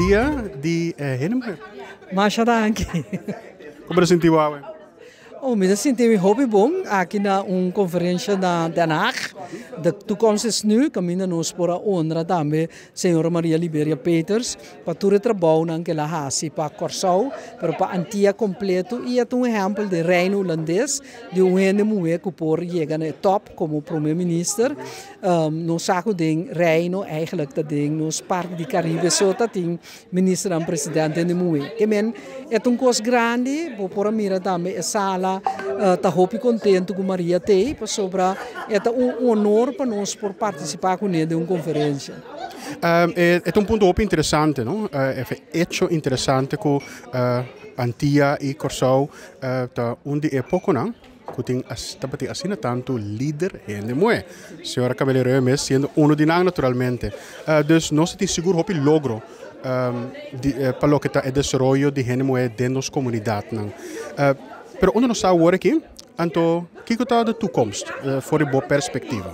Dia di Hende Muher. Masha danki. Kon bo ta sinti bo awe? Oh, mi ta sinti mi hopi bon aki na un konferensha na Den Haag, De Toekomst is Nu, kaminda nos por a honra tambe señora Maria Liberia Peters pa tur e trabounan ku el a hasi pa Kòrsou, pero pa Antia kompleto i e ta un ehèmpel den Reino Hulandes di un hende muhé ku por yega na e tòp komo prome minister. Nos sa ku den Reino, eigenlijk ta den nos parti di Karibe so ta tin ministernan presidente hende muhé. Ke men e ta un kos grandi, bo por a mira tambe e sala ta hopi kontentu ku Maria t'ei pasobra e ta un honor pa nos por partisipá kuné den un konferensia. E ta un punto hopi interesante, no? E hecho interesante ku Antia i Kòrsou ta un di e pokonan ku tin tabatin asina tantu lider hende muhé. Señora Camelia Reu mes siendo uno di nan naturalmente. Dus nos ta tin sigur hopi logro di pa loke ta e desaroyo di hende muhé den nos komunidatnan. Pero unda nos ta awor aki, anto kiko ta de toekomst for di bo perspektiva?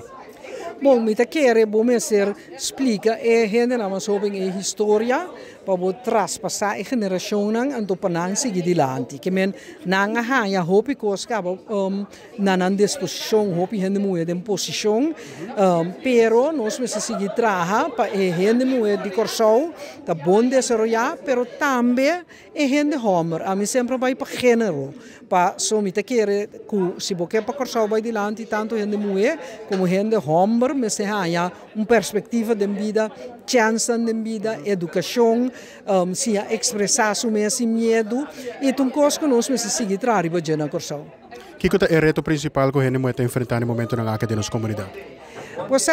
Bon, mi ta kere bo mester splika e hendenan mas hoben e historia pa bo traspasá e generashonnan anto pa nan sigui dilanti. Ke men nan a haña hopi kos kaba na nan disposishon, hopi hende muhé den posishon, pero nos mester sigui traha pa e hende muhé di Kòrsou ta bon desaroyá, pero tambe E hende hòmber, ami semper a bai pa género, paso mi ta kere ku si bo ke pa Kòrsou bai dilanti tantu hende muhé komo hende hòmber mester haña un perspektiva den bida, chènsnan den bida, edukashon, siña ekspresá su mes sin miedu i ta un kos ku nos mester sigui traha riba dje na Kòrsou. Kiko ta e reto prinsipal ku hende muhé ta enfrentá na e momentunan aki den nos komunidat? Pues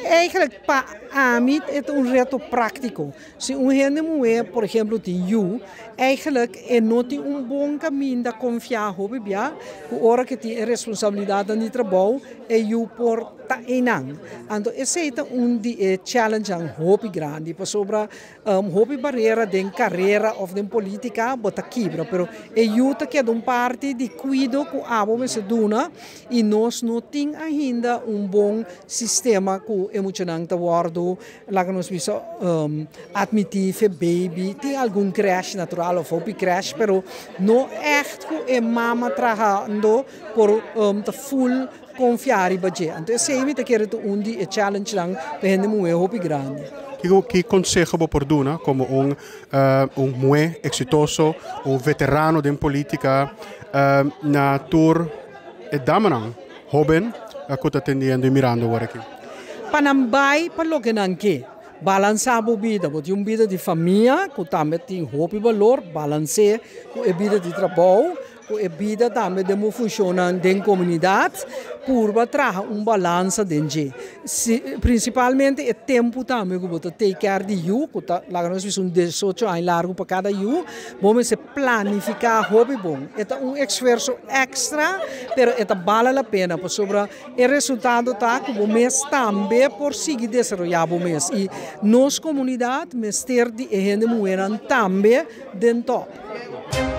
eigenlijk pa ami e ta un reto práktiko. Si un hende muhé, por ehemplo, tin yu, eigenlijk e no tin un bon kaminda konfiá hopi bia ku ora ku e tin e responsabilidatnan di trabou, e yu por ta einan. Anto esei ta un di e challengenan hopi grandi, pasobra hopi barera den karera òf den polítika bo ta kibra, pero e yu ta keda un parti di kuido ku abo mester duna i nos no tin ainda un bon sistema ku e muchanan ta wòrdu Laga nos bisa admiti fe baby tin algun crash natural of hopi crash pero no echt cu e mama trahando por ta full confia riba dje. Anto esey mi ta kere ta un di e challengenan pa hende muhe hopi grandi. Kico ki conseho bo por duna como un un muhe exitoso, un veterano den politica na tur e damanan hoben cu ta tendiendo y mirando awor aki? Pa nan bai pa loke nan ke. Balansá bo bida. Bo tin un bida di famia ku tambe tin hopi balor, balans'é ku e bida di trabou, ku e bida tambe den bo funshonnan den komunidat. Purba traha un balansa den dje. Si, prinsipalmente e tempu tambe ku bo ta take care di yu, ku ta laga nos bisa un diesocho aña largu pa kada yu, bo mester planifiká hopi bon. E ta un esfuerso èkstra, pero e ta bala la pena pasobra E resultado ta ku bo mes tambe por sigui desaroyá bo mes i nos komunidat mester di e hende muhénan tambe den tòp.